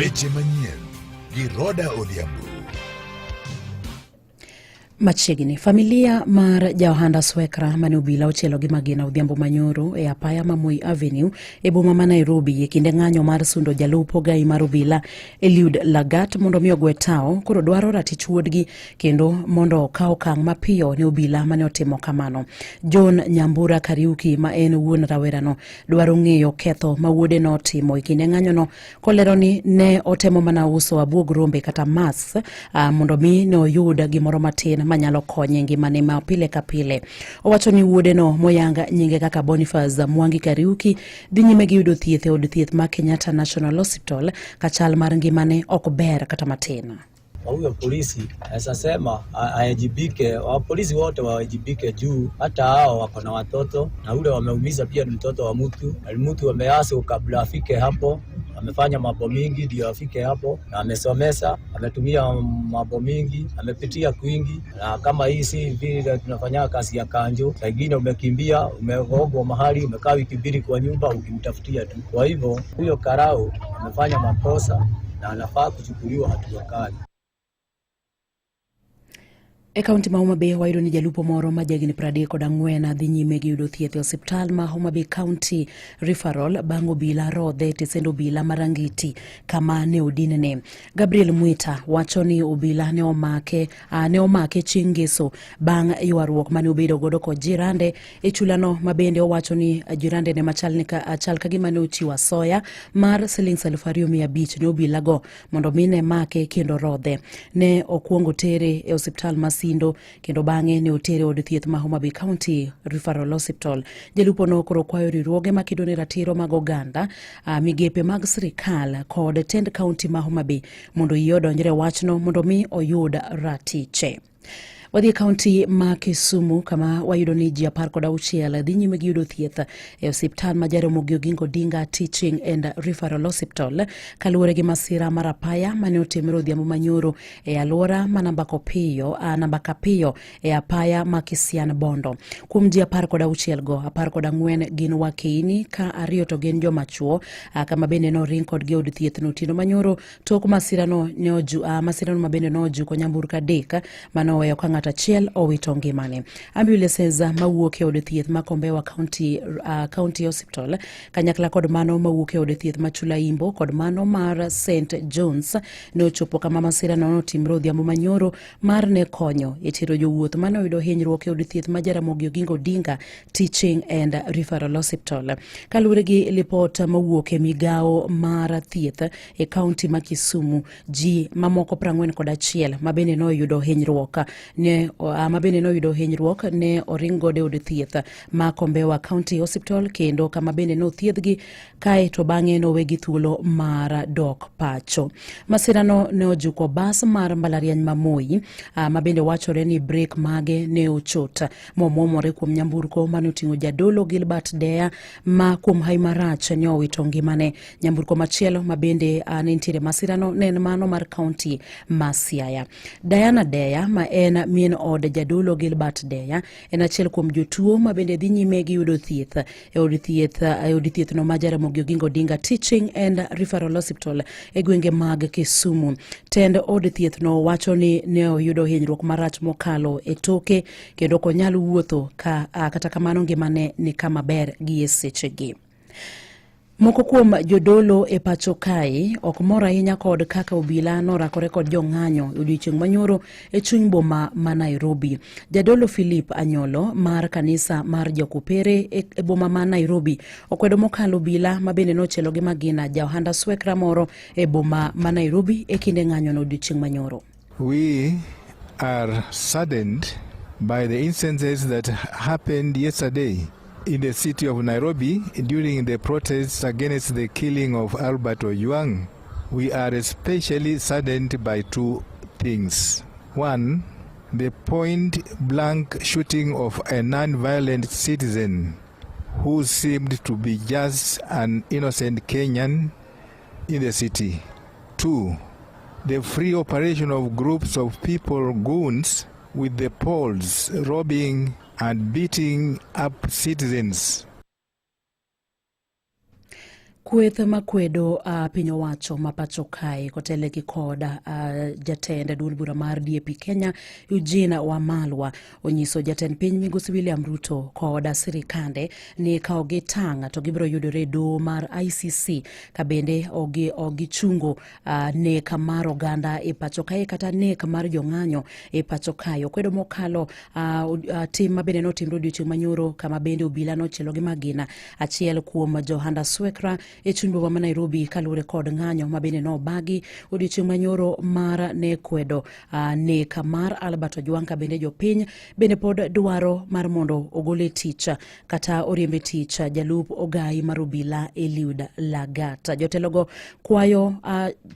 Weche manyien gi Roda Odhiambo. Machiegni, familia mar jaohanda Swekra mane obila ochielo gi magina odhiambo manyoro e apaya ma Moi Avenue e boma ma Nairobi e kinde ng'anyo mar sundo jalup ogai mar obila Eliud Lagat mondo mi ogwe tawo koro dwaro ratich wuodgi kendo mondo okaw okang' mapiyo ne obila mane otimo kamano. John Nyambura Kariuki ma en wuon rawerano dwaro ng'eyo ketho ma wuode notimo e kinde ng'anyono kolero ni ne otemo mana uso abuog rombe kata mas mondo mi ne oyud gimoro matin manyalo konye e ngimane ma pile ka pile. Owacho ni wuodeno moyanga nyinge kaka Boniface Mwangi Kariuki dhi nyime gi yudo thieth e od thieth ma Kenyatta National Hospital ka chal mar ngimane ok ber kata matin. Kwa huyo polisi naweza sema aajibike, polisi wote waajibike juu hata hao wako na watoto na ule wameumiza pia ni mtoto wa mtu, na mtu ameasi kabla afike hapo, amefanya mambo mingi ndio afike hapo, na amesomesa, ametumia mambo mingi, amepitia kwingi, na kama hii si vile tunafanya kazi ya kanjo, saa ingine umekimbia, umegogwa mahali, umekaa wiki mbili kwa nyumba ukimtafutia tu. Kwa hivyo huyo karau amefanya makosa na anafaa kuchukuliwa hatua kali. E kaunti ma Homa Bay wayudo ni jalupo moro ma jahigni 34 dhi nyime gi yudo thieth e osiptal ma Homa Bay County Referral bang' obila rodhe e tesend obila ma Rangiti kama ne odinne. Gabriel Mwita wacho ni obila ne omake, ne omake chieng' ngeso bang' ywaruok mane obedo godo kod jirande e chulano ma bende owacho ni jirande ne machal ni ka, chal ka gima ne ochiwo asoya mar siling 2,500 ne obilago mondo mi ne make kendo rodhe. Ne okwongo tere e osiptal ma Sindo kendo bang'e ne otere od thieth ma Homa Bay County Referral Hospital. Jalupo no koro kwayo riwruoge makedo ne ratiro mag oganda, migepe mag sirikal kod tend kaunti ma Homa Bay mondo yie odonjre wachno mondo mi oyud ratiche. Wadhi e kaunti ma Kisumu kama wayudo ni ji 16 dhi nyime gi yudo thieth e osiptal ma Jaramogi Oginga Odinga Teaching and Referral Hospital kaluwore gi masira mar apaya mane otimore odhiambo manyoro e alwora ma namba kopiyo, namba kapiyo e apaya ma Kisian Bondo. Kuom ji 16 go, 14 gin wakeini ka ariyo to gin joma chuo, kama bende noring kodgi e od thieth no otieno manyoro Tok masirano ne oju, masirano ma bende nojuko nyamburko adek mane oweyo ka ng'ato achiel owito ngimane. Ambulances mawuok e od thieth ma Kombewa County Hospital kanyakla kod mano mawuok e od thieth ma Chula Imbo kod mano mar St John's ne ochopo kama masirano notimre odhiambo manyoro mar ne konyo e tero jowuoth mane oyudo hinyruok e od thieth ma Jaramogi Oginga Odinga Teaching and Referral Hospital. Kaluwore gi lipot mowuok e migawo mar thieth e kaunti ma Kisumu, ji mamoko 41 ma bende noyudo hinyruok ne ma bende noyudo hinyruok ne oring godo e od thieth ma Kombewa County Hospital kendo kama bende nothiedhgi kae to bang'e nowegi thuolo mar dok pacho. Masirano ne ojuko bas mar mbalariany ma Moi ma bende wachore ni brek mage ne ochot momwomore kuom nyamburko mane oting'o jadolo Gilbert Deya ma kuom hawi marach ne owito ngimane. Nyamburko machielo ma bende ne nitiere masirano ne en mano mar kaunti ma Siaya. Diana Deya ma en min od jadolo Gilbert Deya en achiel kuom jotuo ma bende dhi nyime gi yudo thieth e od thieth e od thieth no ma Jaramogi Oginga Odinga Teaching and Referral Hospital e gwenge mag Kisumu. Tend od thieth no wacho ni ne oyudo hinyruok marach mokalo e toke kendo ok onyal wuotho ka kata kamano ngimane ni kama ber gi e sechegi. Moko kuom jodolo e pacho kae ok mor ahinya kod kaka obila norakore kod jong'anyo e odiechieng' manyoro e chuny boma ma Nairobi. Jadolo Philip Anyolo mar kanisa mar Jokopere e boma ma Nairobi okwedo mokalo obila ma bende nochielo gi magina ja ohanda swekra moro e boma ma Nairobi e kinde ng'anyono odiechieng' manyoro. We are saddened by the instances that happened yesterday in the city of Nairobi during the protests against the killing of Albert Ojwang. We are especially saddened by two things. One, the point-blank shooting of a non-violent citizen who seemed to be just an innocent Kenyan in the city. Two, the free operation of groups of people, goons, with the poles robbing and beating up citizens. Kweth makwedo piny owacho ma pacho kae kotelegi kod jatend duond bura mar DAP Kenya Eugene Wamalwa onyiso jatend piny migosi William Ruto kod sirikande ni ka ok gitang' to gibiro yudore e doho mar ICC ka bende ok gichungo nek mar oganda e pacho kae kata nek mar jong'anyo e pacho kae. Okwedo mokalo tim ma bende notimre odiochieng' manyoro kama bende obila nochielo gi magina achiel kuom Johanda Swekra e chuny boma ma Nairobi kaluwore kod ng'anyo ma bende nobagi odiochieng' manyoro mar ne kwedo nek mar Albert Ojwang' ka bende jopiny bende pod dwaro mar mondo ogole tich kata oriembe tich jalup ogai mar obila Eliud Lagat. Jotelogo kwayo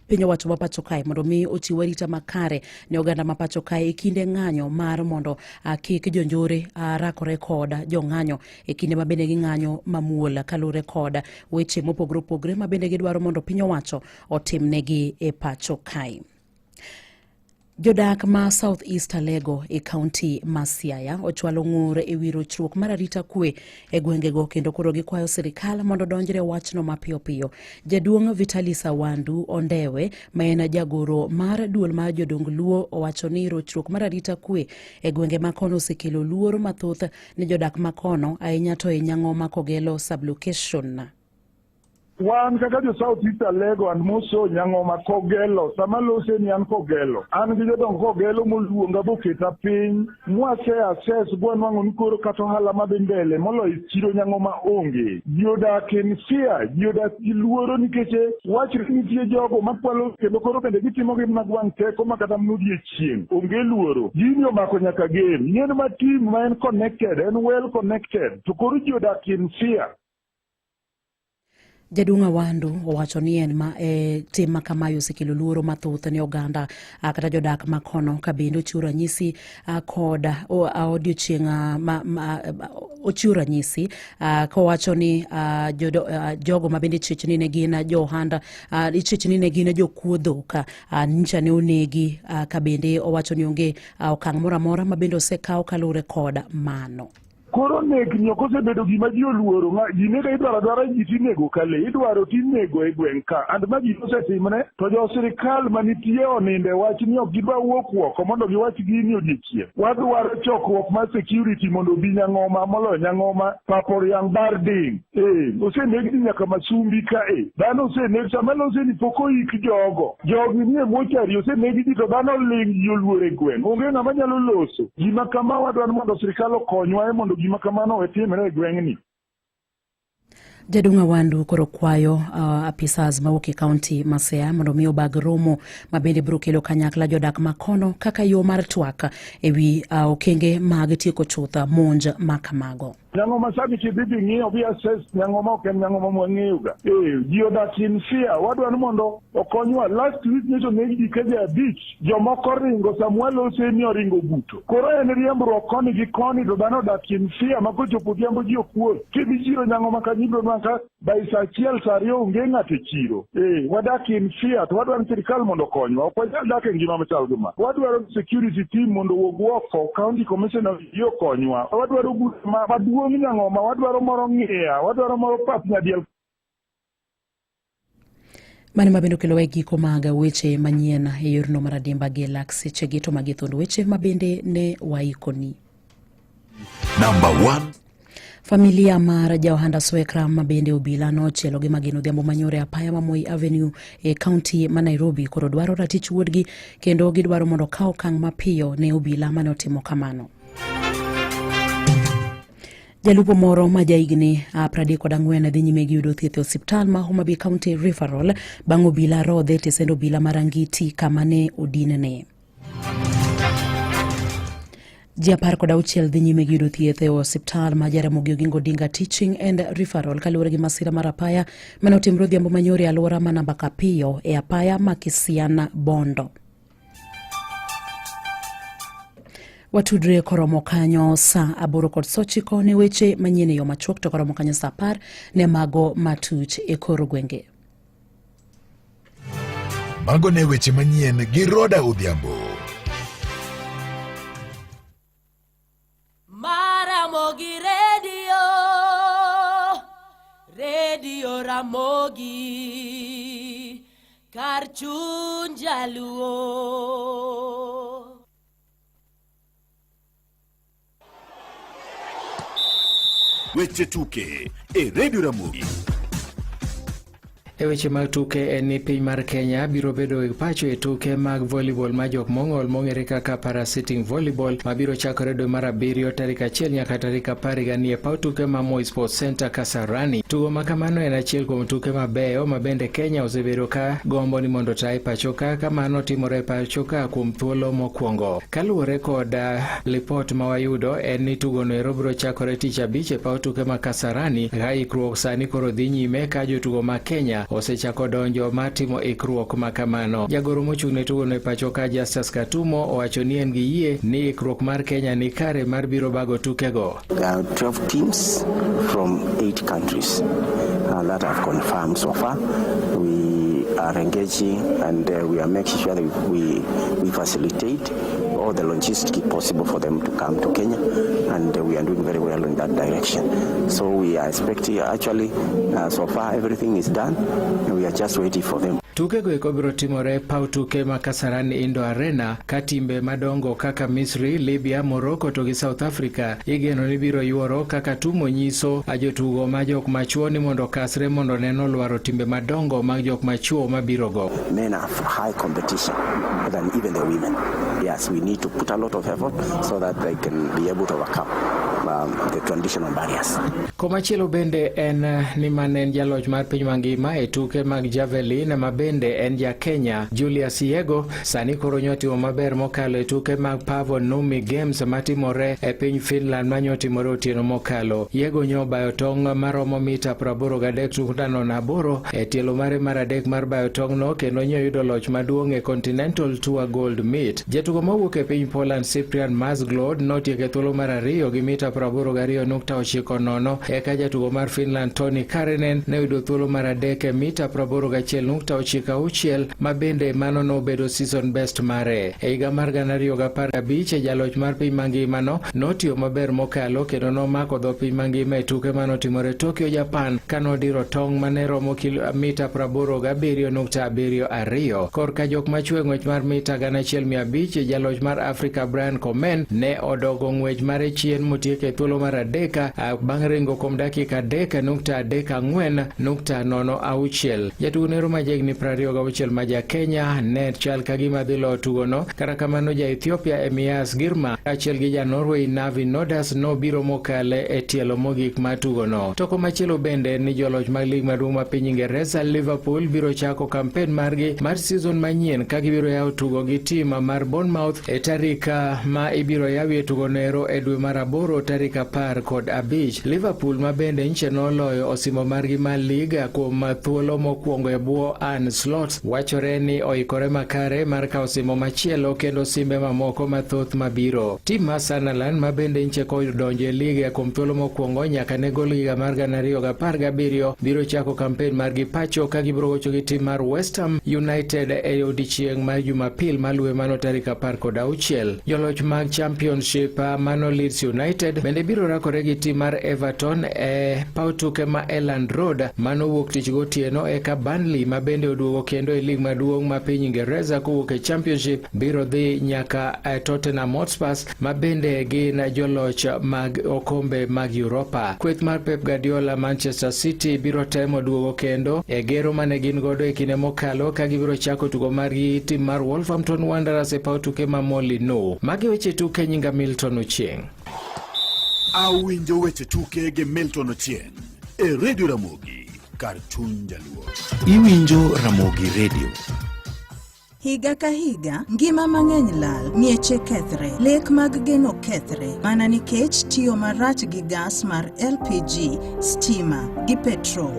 piny owacho ma pacho kae mondo mi ochiw arita makare ne oganda ma pacho kae e kinde ng'anyo mar mondo kik jonjore rakore kod jong'anyo e kinde ma bende ging'anyo mamuol kaluwore kod weche mopogore opogore ma bende gidwaro mondo piny owacho otimnegi e pacho kae. Jodak ma South East Alego e kaunti ma Siaya ochwalo ng'ur e wi rochruok mar arita kwe e gwengego kendo koro gikwayo sirikal mondo odonjre wachno mapiyo piyo. Jaduong' Vitalis Awandu Ondewe ma en jagoro mar duol mar jodong Luo owacho ni rochruok mar arita kwe e gwenge ma kono osekelo luoro mathoth ne jodak ma kono ahinya to e Nyang'oma Kogelo sublocation. Wan kaka jo South East Alego and Moso Nyang'oma Kogelo, sama lose ni an Kogelo. An gi jodong Kogelo moluonga boketa piny, mwase assess bwanwang'o ni koro kata ohala madhi mbele moloyo chiro Nyang'oma onge. Ji odak in fear, ji odak gi luoro nikech wachre ni nitie jogo makwalo kendo koro bende gitimo gi mag wang' teko ma kata mana odiechieng' onge luoro. Gini omako nyaka game. Ing'e ni ma team ma en connected, en well connected, to koro ji odak in fear. Jaduong' Awandu owacho ni en ma e tim ma kamae osekelo luoro mathoth ne oganda kata jodak ma kono ka bende ochiwo ranyisi kod odiochieng' ochiwo ranyisi kowacho ni jogo ma bende ichich ni ne gin jo ohanda ichich ni ne gin jokuo dhok nyicha ne onegi ka bende owacho ni onge okang' moro amora ma bende osekaw kaluwore kod mano. Koro nekni ok osebedo gima ji oluoro. Ji nego idwaro adwara ji tinego ka le, idwaro tinego e gweng' ka. And ma gima osetimre to jo sirikal manitie oninde wach ni ok gidwa wuok oko mondo giwach gini odiechieng'. Wadwaro chokruok mar security mondo obi Nyang'oma moloyo Nyang'oma pap oriang' bar ding'. Ee, oseneg ji nyaka Masumbi ka e. Dhano oseneg, sama lose ni pok oik jogo. Jogi nie mochari oseneg ji to dhano ling' ji oluor e gweng'. Onge ng'ama nyalo loso. Gima kama wadwaro mondo sirkal okonywa e mondo gima kamano owe timre e gweng'ni. Jaduong' Awandu koro kwayo apisas mawuok e kaunti ma Siaya mondo mi obag romo ma bende biro kelo kanyakla jodak ma kono kaka yo mar twak e wi okenge mag tieko chuth monj ma kamago. Nyang'oma sani kidhi bing'iyo bi assess Nyang'oma ok en Nyang'oma mwang'eyo ga. Ee, ji odak in fear. Wadwa ni mondo okonywa. Last week nyocha oneg ji keje abich. Jomoko ringo sama walose ni oringo buto. Koro en riembruok koni gi koni to dhano odak in fear ma kochopo odhiambo ji ok wuoth. Kidhi chiro Nyang'oma kanyo ibiro nwang' ka by saa achiel saa ariyo onge ng'ato e chiro. Ee, wadak in fear to wadwaro ni sirikal mondo okonywa. Ok wanyal dak e ngima machal gi ma. Wadwaro security team mondo owuog oko, county commissioner oyie okonywa. Wadwaro bura maduong' Nyang'oma, wadwaro moro Ng'iya, wadwaro moro Pap Nyadiel. Mano ma bende okelowa e giko mag weche manyien e yorno mar adimba gi lak sechegi to magi thund weche ma bende ne waikoni. Number 1. Familia mar jaohanda Swekra ma bende obila nochielo gi magina odhiambo manyore apaya ma Moi Avenue e kaunti ma Nairobi koro dwaro ratich wuodgi kendo gidwaro mondo okaw okang' mapiyo ne obila mane otimo kamano. Jalupo moro ma jahigni 34 dhi nyime gi yudo thieth e osiptal ma Homa Bay County Referral bang' obila rodhe e tesend obila ma Rangiti kama ne odinne. Ji 16 dhi nyime gi yudo thieth e osiptal ma Jaramogi Oginga Odinga Teaching and Referral kaluwore gi masira mar apaya mane otimore odhiambo manyoro e alwora ma namba Kapiyo e apaya ma Kisiana Bondo. Watudre koromo kanyo saa 8:09 ne weche manyien e yo machuok to koromo kanyo saa 10 ne mago matuch e kor gwenge. Mago ne weche manyien gi Roda Odhiambo. Maramogi Radio, Radio. Radio Ramogi kar chuny jaluo. Weche tuke e Radio Ramogi. E weche mag tuke en ni piny mar Kenya biro bedo e pacho e tuke mag volleyball ma jok mong'ol mong'ere kaka parasitting volleyball mabiro chakore dwe mar abiriyo tarik 1 nyaka tarik 10 higani e paw tuke ma Moi Sports Center Kasarani. Tugo ma kamano en achiel kuom tuke mabeyo ma bende Kenya osebedo ka gombo ni mondo otaye pacho ka ka mano timore e pacho ka kuom thuolo mokwongo. Kaluwore kod lipot ma wayudo en ni tugono ero biro chakore tich abich e paw tuke ma Kasarani ka ikruok sani koro dhi nyime ka jotugo ma Kenya osechako donjo mar timo ikruok ma kamano. Jagoro mochung' ne tugono e pacho ka Justus Katumo owacho ni en gi yie ni ikruok mar Kenya ni kare mar biro bago tukego. There are 12 teams from 8 countries that have confirmed so far. We are engaging and we are making sure that we facilitate all the logistics possible for them to come to Kenya, and we are doing very well in that direction. So we are expecting, actually, so far everything is done, and we are just waiting for them. Tukego eko biro timore e paw tuke ma Kasarani Indoor Arena ka timbe madongo kaka Misri, Libya, Morocco to gi South Africa igeno ni biro yuoro kaka tumo nyiso jotugo ma jok machuo ni mondo okasre mondo neno lwaro timbe madongo mag jok machuo mabiro go. Men have high competition than even the women. Yes, we need to put a lot of effort so that they can be able to overcome the traditional barriers. Komachielo bende en ni mane en jaloch mar piny mangima e tuke mag javelin ma bende en ja Kenya Julius Yego sani koro nyotimo maber mokalo e tuke mag Paavo Nurmi Games matimore e piny Finland manyotimore otieno mokalo. Yego nyobayo tong' maromo mita 83.08 e tielo mare mar adek mar bayo tong'no kendo nyoyudo loch maduong' e Continental Tour Gold Meet. Jatugo mawuok e piny Poland Cyprian Mazglod notieko e thuolo mar ariyo gi mita 82.90 eka jatugo mar Finland Tony Karinen ne oyudo thuolo mar adek e mita 81.96 ma bende mano nobedo season best mare. E higa mar 2015 jaloch mar piny mangima no notiyo maber mokalo kendo nomako dho piny mangima e tuke manotimore Tokyo, Japan kanodiro tong' mane romo mita 87.72. Korka jok machwe ng'wech mar mita 1500 jaloch mar Afrika Brian Komen ne odogo ng'wech mare chien motieko e thuolo mar adek bang' ringo kuom dakika 3.34.06. Jatugo nero ma jahigni 26 ma ja Kenya ne chal ka gima dhi loyo tugono, kata kamano ja Ethiopia Emias Girma kaachiel gi ja Norway Navi Nodas nobiro mokale e tielo mogik mar tugono. To komachielo bende ni joloch mag lig maduong' ma piny Ingeresa Liverpool biro chako kampen margi mar season manyien ka gibiro yawo tugo gi tim mar Bournemouth e tarik ma ibiro yawie tugono ero e dwe mar aboro tarik 15. Liverpool ma bende nche noloyo osimbo margi mar liga kuom thuolo mokwongo e bwo Arne Slot wachore ni oikore makare mar kawo osimbo machielo kendo simbe mamoko mathoth mabiro. Tim mar Sunderland ma bende nche kodonjo e liga kuom thuolo mokwongo nyaka ne gol higa mar 2017 biro chako kampen margi pacho ka gibiro gocho gi tim mar West Ham United e odiechieng' mar Jumapil maluwe mano tarik 16. Joloch mag Championship mano Leeds United bende biro rakore gi tim mar Everton e paw tuke ma Elland Road mano wuok tich gotieno, eka Burnley ma bende oduogo kendo e lig maduong' ma piny Ingereza kowuok e Championship biro dhi nyaka Tottenham Hotspur ma bende gin joloch mag okombe mag Europa. Kweth mar Pep Guardiola Manchester City biro temo duogo kendo e gero mane gin godo e kinde mokalo ka gibiro chako tugo margi tim mar Wolverhampton Wanderers e paw tuke ma Molineux. Magi weche tuke, nyinga Milton Ochieng'. Awinjo weche tuke gi Milton Ochieng' e Radio Ramogi kar chuny jaluo. Iwinjo Ramogi Radio. Higa ka higa, ngima mang'eny lal, mieche kethre, lek mag geno kethre, mana nikech tiyo marach gi gas mar LPG, stima gi petrol.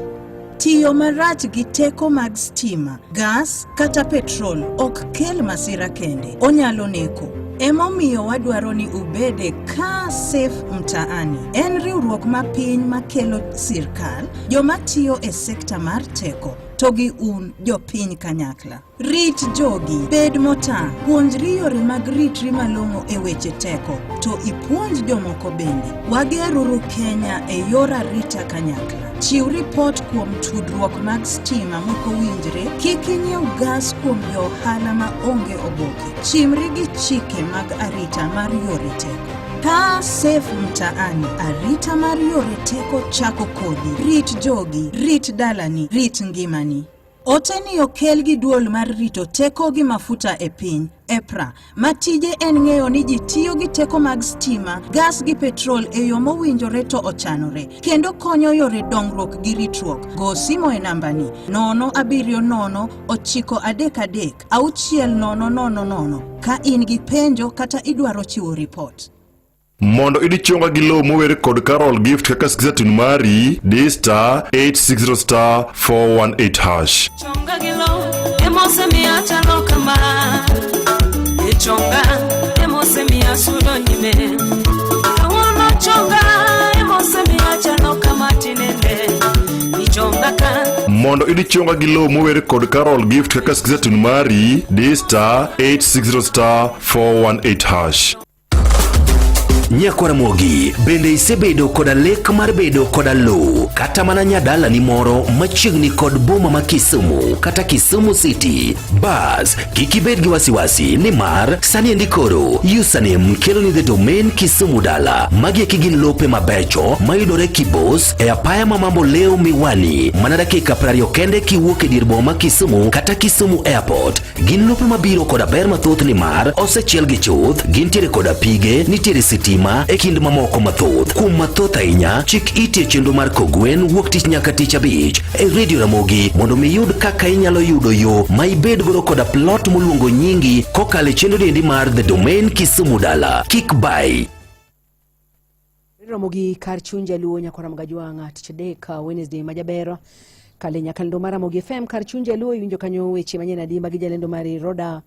Tiyo marach gi teko mag stima, gas kata petrol ok kel masira kende, onyalo neko. Emomiyo wadwaro ni ubede ka Safe Mtaani. En riwruok ma piny makelo sirkal, joma tiyo e sekta mar teko. to gi un jopiny kanyakla. Rit jogi, bed motang', puonjri yore mag ritri malong'o e weche teko, to ipuonj jomoko bende. Wageruru Kenya e yor arita kanyakla. Chiw ripot kuom tudruok mag stima mokowinjre, kik inyiew gas kuom jo ohala ma onge oboke. Chimri gi chike mag arita mar yore teko. Kaa Safe Mtaani, arita mar yore teko chako kodi. Rit jogi, rit dalani, rit ngimani. Ote ni okel gi duol mar rito teko gi mafuta e piny, EPRA, ma tije en ng'eyo ni ji tiyo gi teko mag stima, gas gi petrol e yo mowinjore to ochanore, kendo konyo yore dongruok gi ritruok. Go simo e nambani 070 933 6000 ka in gi penjo kata idwaro chiwo ripot. Mondo idi chonga gi lowo mower kod Carol Gift kaka skiza tune mari, di star 860 star 418 hash. Chonga gi lowo emosemiyo achalo kama. E chonga emosemiyo asudo nyime. Kawuono chonga emosemiyo achalo kama tinende. Ichonga ka Mondo idi chonga gi lowo mower kod Carol Gift kaka skiza tune mari, di star 860 star 418 hash. Nyakwar Ramogi, bende isebedo koda lek mar bedo koda lowo kata mana nyadalani moro machiegni kod boma ma Kisumu kata Kisumu City? Bas, kik ibed gi wasiwasi nimar sani endi koro Username kelo ni The Domain Kisumu Dala. Magi eki gin lope mabecho mayudore Kibos e apaya ma Mambo Leo Miwani mana dakika 20 kende kiwuok e dier boma ma Kisumu kata Kisumu Airport. Gin lope mabiro koda ber mathoth nimar osechielgi chuth, gintiere koda pige, nitiere sitima e kind mamoko mathoth. Kuom mathoth ahinya, chik iti e chenro mar Kogwen wuok tich nyaka tich abich e Radio Ramogi mondo mi iyud kaka inyalo yudo yo ma ibed godo koda plot moluongo nyingi kokalo e chenro niendi mar The Domain Kisumu Dala. Kik bai. Ramogi kar chuny jaluo nyakwar Ramogi Ajwang' tich adek Wednesday ma jabero kale nyakalondo mar Ramogi FM kar chuny jaluo iwinjo kanyo weche manyien adimba gi jalendo mari Roda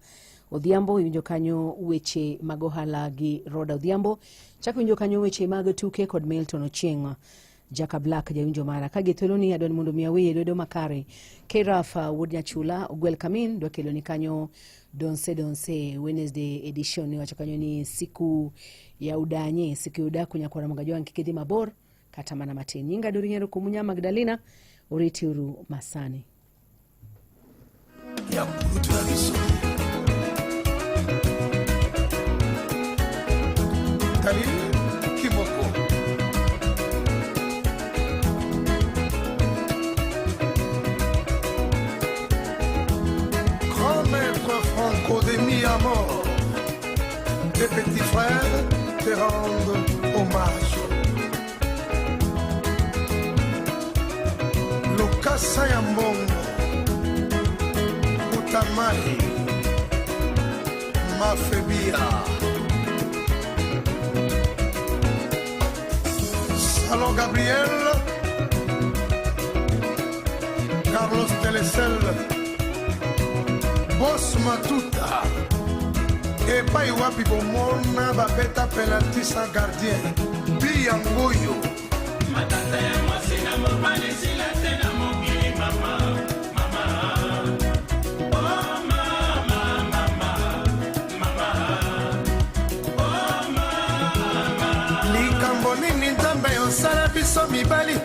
Odhiambo, iwinjo kanyo weche mag ohala gi Roda Odhiambo, chak iwinjo kanyo weche mag tuke kod Milton Ochieng' Jaka Black jawinjo mara ka gi thuoloni adwani mondo mi aweye lwedo makare Keraf wuod Nyachula Ogwel Kamin dwa keloni kanyo Donse Donse Wednesday edition iwacho kanyo ni siku ya udanye siku ya udaku nyakwar Ramogi Ajwang' kik idhi mabor kata mana matin. Nyinga Dori Nyero Kumunya Magdalena oriti uru masani. Ya kulutu na biso Kali Kimoko Grand maître Franco de Miamor, tes petits frères te rendent hommage. Lokasa ya mbongo Utamai Mafebia Salon Gabriel Carlos Telecel Boss Matuta epai wapi bomona babeta penalty sans gardien bi yango oyo Matata ya mwasi na mobali esila te na mokili mama mama oh mama mama mama oh mama Likambo nini Nzambe osala biso mibali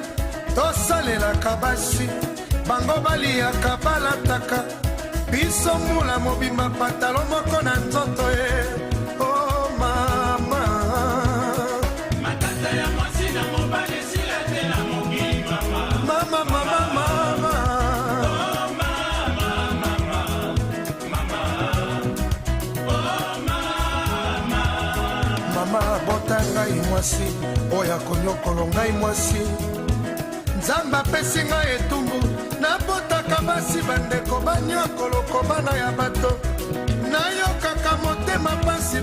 tosalelaka basi bango baliaka balataka biso mbula mobimba patalo moko na nzoto ye o mama Matata ya mwasi na mobali esila te na mokili mama mama mama mama oh mama mama mama oh mama Mama abota ngai mwasi oyo akonyokolo ngai mwasi Nzambe apesi ngai etumbu nabotaka basi bandeko banyokoloko bana ya bato nayokaka motema pasi.